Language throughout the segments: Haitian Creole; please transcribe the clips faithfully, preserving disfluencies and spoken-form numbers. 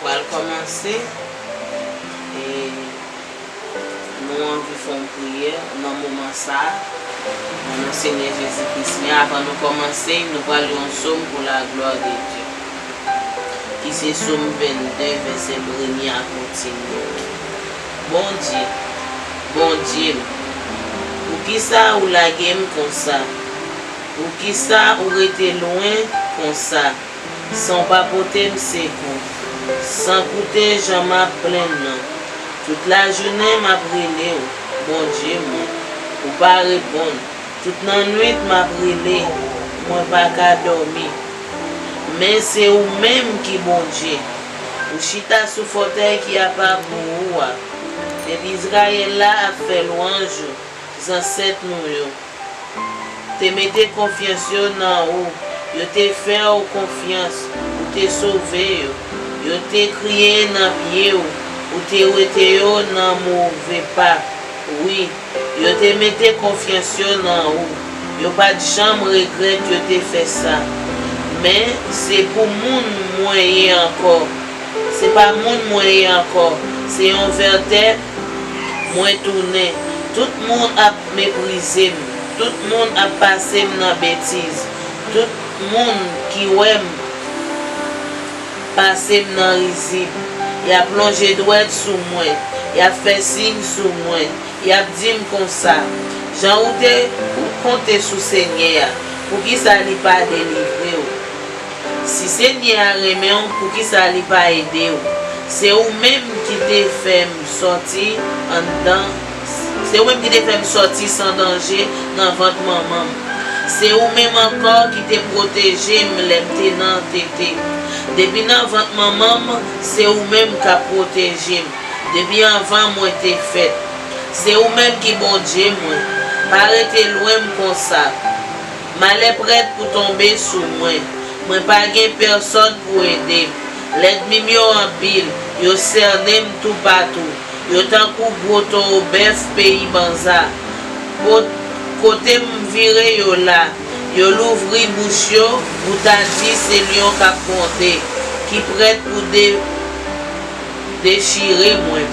Pral kòmanse, e nou anvi fè yon priyè nan moman sa a, nan non Senyè Jezi Kris. Men avan nou kòmanse, nou pral li yon sòm pou laglwa de Dye, ki se Sòm vennde, vèsè premye a kontinye. Bondye, Bondye m, poukisa ou lage m konsa? Poukisa ou rete lwen konsa? San w pa pote m sekou, san koute jan m ap plenn nan. Tout lajounen m ap rele w, Bondye mwen, ou pa reponn. Tout nannwit m ap rele, mwen pa ka dòmi. Men se ou menm ki Bondye. Ou chita sou fòtèy ki apa pou ou a. Pèp Izrayèl la ap fè lwanj ou, zansèt nou yo te mete konfyans yo nan ou. Yo te fè w konfyans, ou te sove yo. Yo te kriye nan pye w, ou te wete yo nan move pa. Wi, yo te mete konfyans yo nan ou. Yo pa t janm regrèt yo te fè sa. Men, se pou moun mwen ye ankò. Se pa moun mwen ye ankò. Se yon vètè mwen tounen. Tout moun ap meprize m. Tout moun ap pase m nan betiz. Tout moun ki wè m pase m nan rizib. Y ap lonje dwèt sou mwen. Y ap fè siy sou mwen. Y ap di m konsa, jan ou te konte sou Senyè a, poukisa li pa delivre w? Si Senyè a renmen w, poukisa li pa ede w? Se ou menm ki te fè m sòti anndan, se ou menm ki te fè m sòti san danje nan vant manman m. Se ou menm ankò ki te pwoteje m lè m te nan tete. Depi nan vant manman m, se ou menm k ap pwoteje m. Depi anvan mwen te fèt, se ou menm ki Bondye mwen. Pa rete lwen m konsa. Malè prèt pou tonbe sou mwen. Mwen pa gen pèsòn pou ede m. Lènmi m yo anpil, yo sènen m toupatou. Yo tankou gwo towo bèf peyi banza. Kot-, kote m vire yo la, yo louvri bouch yo pou ta di se lyon k ap gwonde, ki prèt pou de-, dechire mwen.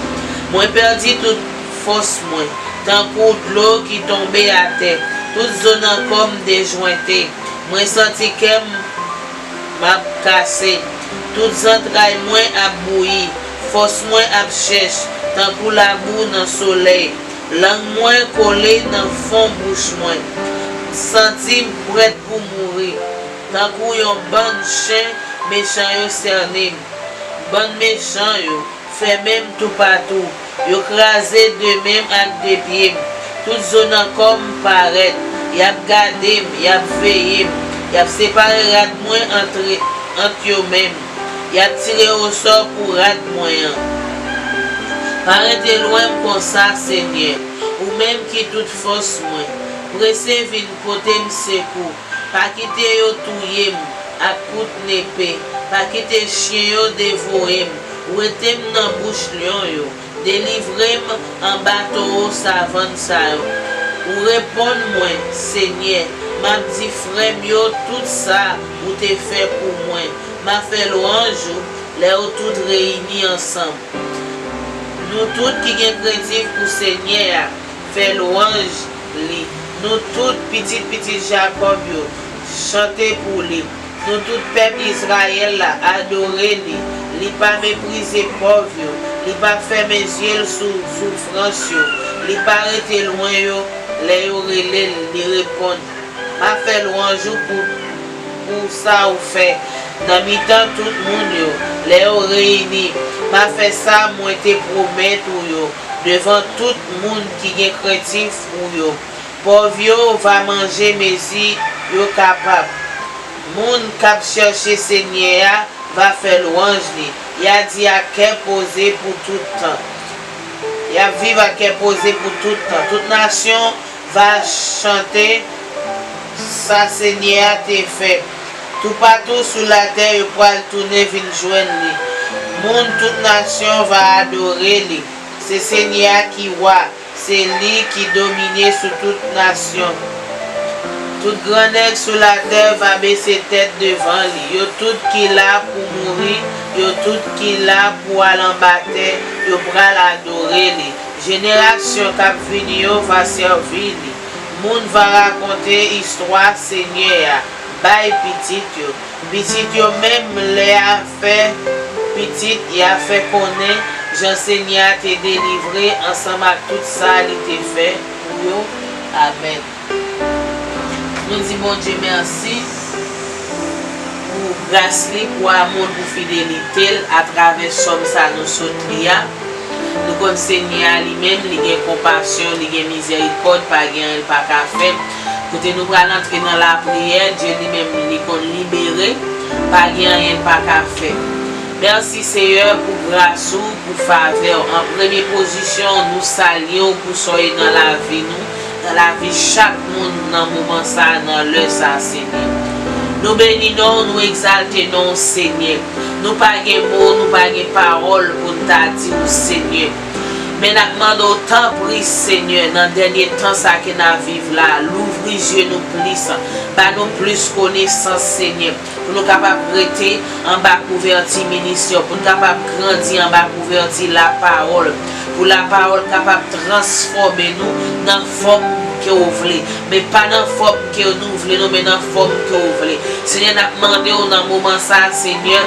Mwen pèdi tout fòs mwen, tankou dlo ki tonbe atè. Tout zo nan kò m dejwente. Mwen santi kè m ap kase. Tout zantray mwen ap bouyi. Fòs mwen ap chèch, tankou labou nan solèy. Lang mwen kole nan fon bouch mwen. M santi m prèt pou mouri. Tankou yon bann chen mechan yo sènen m. Bann mechan yo fèmen m toupatou. Yo kraze de men m ak de pye m. Tout zo nan kò m parèt. Y ap gade m, y ap veye m. Y ap separe rad mwen antre, ant yo menm. Y ap tire osò pou rad mwen an. Pa rete lwen m konsa, Senyè, ou menm ki tout fòs mwen. Prese vin pote m sekou. Pa kite yo touye m ak kout nepe. Pa kite chen yo devore m. Wete m nan bouch lyon yo. Delivre m anba towo savann sa yo. Ou reponn mwen, Senyè. M ap di frè m yo tout sa ou te fè pou mwen. M ap fè lwanj ou lè yo tout reyini ansanm. Nou tout ki gen krentif pou Senyè a, fè lwanj li. Nou tout, pitit pitit Jakòb yo, chante pou li. Nou tout pèp Izrayèl la, adore li. Li pa meprize pòv yo. Li pa fèmen zye l sou soufrans yo. Li pa rete lwen yo lè yo rele l, li reponn. M ap fè lwanj ou pou, pou sa ou fè nan mitan tout moun yo, lè yo reyini. M ap fè sa mwen te pwomèt ou yo devan tout moun ki gen krentif ou yo. Pòv yo va manje mezi yo kapab. Moun k ap chèche Senyè a va fè lwanj li. Y a di ak kè poze pou tout tan. Y ap viv ak kè poze pou tout tan. Tout nasyon va chante sa Senyè a te fè. Toupatou sou latè yo pral tounen vin jwenn li. Moun tout nasyon va adore li. Se Senyè a ki wa. Se li ki domine sou tout nasyon. Tout gran nèg sou latè va bese tèt devan li. Yo tout ki la pou mouri, yo tout ki la pou al anba tè, yo pral adore li. Jenerasyon k ap vini yo va sèvi li. Moun va rakonte istwa Senyè a bay pitit yo. Pitit yo menm, lè a fè pitit, y a fè konnen jan Senyè a te delivre ansanm ak tout sa li te fè pou yo. Amèn. Nou di Bondye mèsi pou gras li, pou amou l, pou fidelite l atravè sòm sa nou sot li a. Nou konn Senyè a li menm, li gen konpasyon, li gen mizèrikòd, pa gen anyen l pa ka fè. Kote nou pral antre nan lapriyè, Dye li menm, li konn libere, pa gen anyen l pa ka fè. Mèsi, Seyè, pou gras ou, pou favè w. An premye pozisyon, nou salye w pou sa w ye nan lavi nou, nan lavi chak moun nan moman sa a, nan lè sa a, Senyè. Nou beni non w, nou egzalte non w, Senyè. Nou pa gen mo, nou pa gen pawòl pou n ta di w, Senyè. Men n ap mande w, tanpri, Senyè, nan dènye tan sa ke n ap viv la, louvri zye nou plis, ba nou plis konesans, Senyè, pou nou kapab rete anba kouvèti ministè w, pou n kapab grandi anba kouvèti lapawòl, pou lapawòl kapab transfòme nou nan fòm ke w vle, men pa nan fòm ke nou vle, non, men nan fòm ke w vle. Senyè, n ap mande w nan moman sa a, Senyè,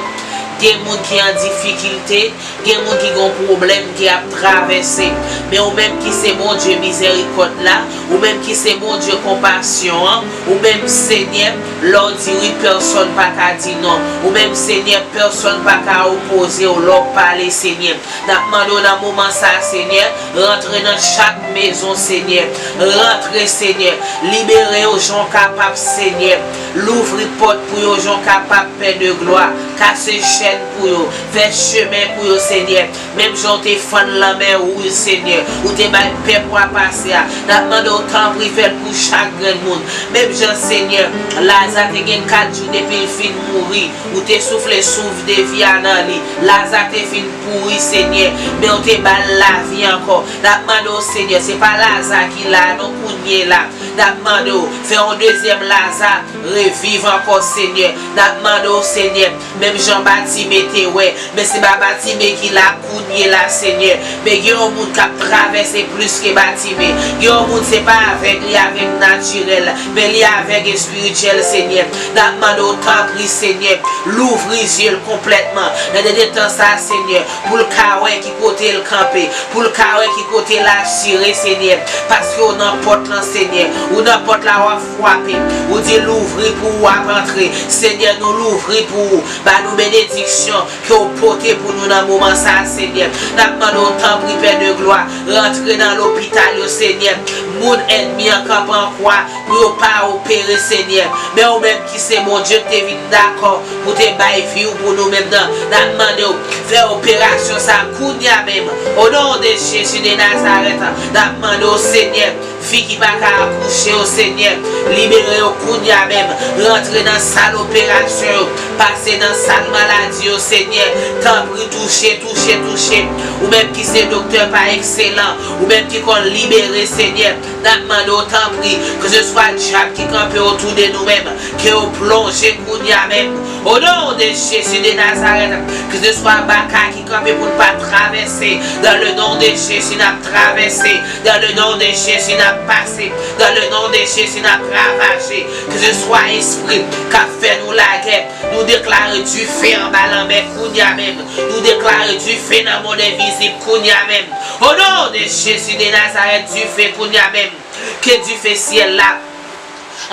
gen moun ki an difikilte, gen moun ki gen yon pwoblèm ke y ap travèse, men ou menm ki se Bondye mizèrikòd la, ou menm ki se Bondye konpasyon an, ou menm, Senyè, lè w di wi, pèsonn pa ka di non. Ou menm, Senyè, pèsonn pa ka opoze w lè w pale, Senyè. N ap mande w nan moman sa a, Senyè, rantre nan chak mezon, Senyè. Rantre, Senyè. Libere yo jan w kapab, Senyè. Louvri pòt pou yo jan w kapab, Pè de glwa. Kase chèn pou yo. Fè chemen pou yo, Senyè. Menm jan w te fann lanmè wouj, Senyè, ou te bay pèp ou a pase a. N ap mande w, tanpri, fè l pou chak grenn moun. Menm jan, Senyè, Laza te gen kat jou depi l fin mouri, ou te soufle souf de vi a nan li. Laza te fin pouri, Senyè, men w te ba l lavi ankò. N ap mande w, Senyè, se pa Laza ki la, non, kounye la. N ap mande w, fè yon dezyèm Laza reviv ankò, Senyè. N ap mande w, Senyè, menm jan Batime te wè, men se pa Batime ki la kounye la, Senyè. Men gen yon moun k ap travèse plis ke Batime. Gen yon moun, se pa avèg li avèg natirèl, men li avèg espirityèl, Senyè. N ap mande w, tanpri, Senyè, louvri zye l konplètman. Nan dènye tan sa a, Senyè, pou l ka wè ki kote l kanpe, pou l ka wè ki kote l asire, Senyè, paske w nan pòt lan, Senyè, ou nan pòt la, w ap frape, ou di louvri pou w ap antre, Senyè, nou louvri pou ou, ba nou benediksyon ke w pote pou nou nan moman sa a, Senyè. N ap mande w, tanpri, Pè de glwa, rantre nan lopital yo, Senyè, moun ènmi an kanpe an kwa, pou yo pa opere, Senyè. Men ou menm ki se Bondye ki te vin dakò pou te bay vi w pou nou menm nan, n ap mande w, fè operasyon sa a kounye a menm. O non de Jezi de Nazarèt, n ap mande w, Senyè, fi ki pa ka akouche yo, Senyè, libere yo kounye a menm. Rantre nan sal operasyon yo, pase nan sal maladi yo, Senyè. Tanpri, touche, touche, touche. Ou menm ki se doktè pa ekselan, ou menm ki konn libere, Senyè. N ap mande w, tanpri, ke se swa dyab ki kanpe otou de nou menm, ke yo plonje kounye a menm. O non de Jezi de Nazarèt, ke se swa baka ki kanpe pou n pa travèse, dans le nom de Jésus, n ap travèse, dans le nom de Jésus, n ap pase, dans le nom de Jésus, n ap ravaje, ke se swa espri k ap fè nou lagè, nou deklare dife anba lanmè kounye a menm, nou deklare dife nan mond envizib kounye a menm. O non de Jezi de Nazarèt, dife kounye a menm. Ke dife syèl la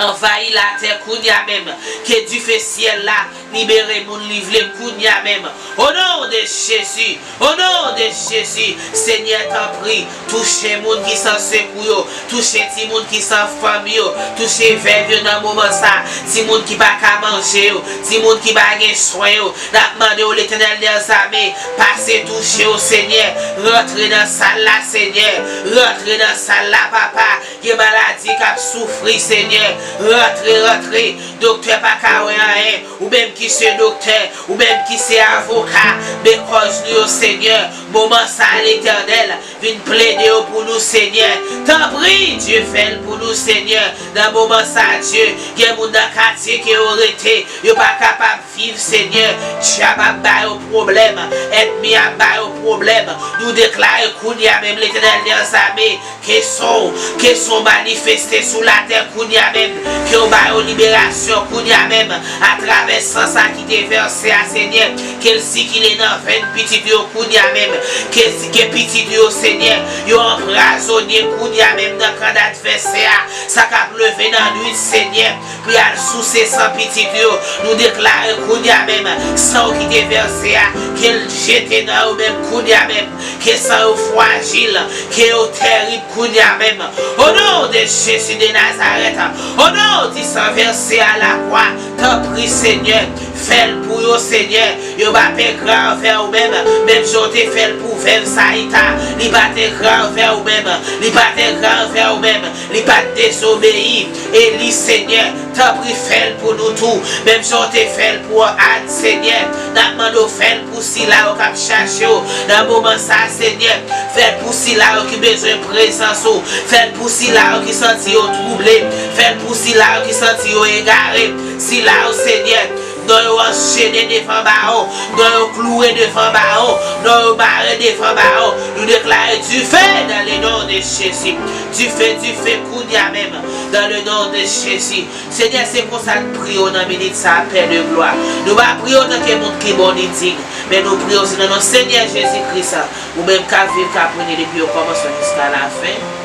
anvayi latè kounye a menm. Ke dife syèl la libere moun li vle kounye a menm. O non de Jezi, o non de Jezi, Senyè, tanpri, touche moun ki san sekou yo, touche timoun ki san fanmi yo, touche vèv yo nan moman sa, timoun ki pa ka manje yo, timoun ki pa gen swen yo, N ap mande w, Letènèl dèzame, pase touche yo, Senyè. Rantre nan sal la, Senyè. Rantre nan sal la, Papa. Gen maladi k ap soufri, Senyè. Rantre, rantre. Doktè pa ka wè anyen. Ou menm ki se doktè, ou menm ki se avoka, men kòz nou yo, Senyè, moman sa a, Letènèl, vin plede yo pou nou, Senyè. Tanpri, Dye, fè l pou nou, Senyè. Nan moman sa a, Dye, gen moun nan katye ke yo rete, yo pa kapab viv, Senyè. Dyab ap ba yo pwoblèm, ènmi ap ba yo pwoblèm. Nou deklare kounye a menm, Letènèl dèzame, ke san w, ke san w manifeste sou latè kounye a menm, ke w ba yo liberasyon kounye a menm, atravè san sa ki te vèse a, Senyè, ke l sikile nan venn pitit yo kounye a menm, ke, ke pitit yo, Senyè, yo anprazonye kounye a menm nan kan advèsè a, sa k ap leve nan nwit, Senyè, pou y al souse san pitit yo. Nou deklare kounye a menm, san w ki te vèse a, ke l jete nan yo menm kounye a menm, ke san yo frajil, ke yo terib kounye a menm. O non de Jezi de Nazarèt, o non di san vèse a lakwa, tanpri, Senyè, fè l pou yo, Senyè. Yo pa t engra anvè ou menm, menm jan w te fè l pou vèv Sayita, li pa t engra anvè ou menm, li pa t engra anvè ou menm, li pa t dezobeyi. Eli, Senyè, tanpri, fè l pou nou tou, menm jan w te fè l pou Ann, Senyè. N ap mande w fè l pou sila yo k ap chache w nan moman sa a, Senyè. Fè l pou sila yo ki bezwen prezans ou. Fè l pou sila yo ki santi yo twouble. Fè l pou sila yo ki santi yo egare. Sila yo, Senyè, non yo anchene devan bawo, non yo kloure devan bawo, non yo mare devan bawo. Nou deklare dife dans le nom de Jésus. Dife, dife, kounye a menm, dans le nom de Jésus. Senyè, se konsa n priye w nan minit sa a, Pè de glwa. Nou pa priye w tanke moun ki bon ni dig, men nou priye w se nan non Senyè Jezi Kris, ou menm k ap viv, k ap rene depi okòmansman jiska lafen.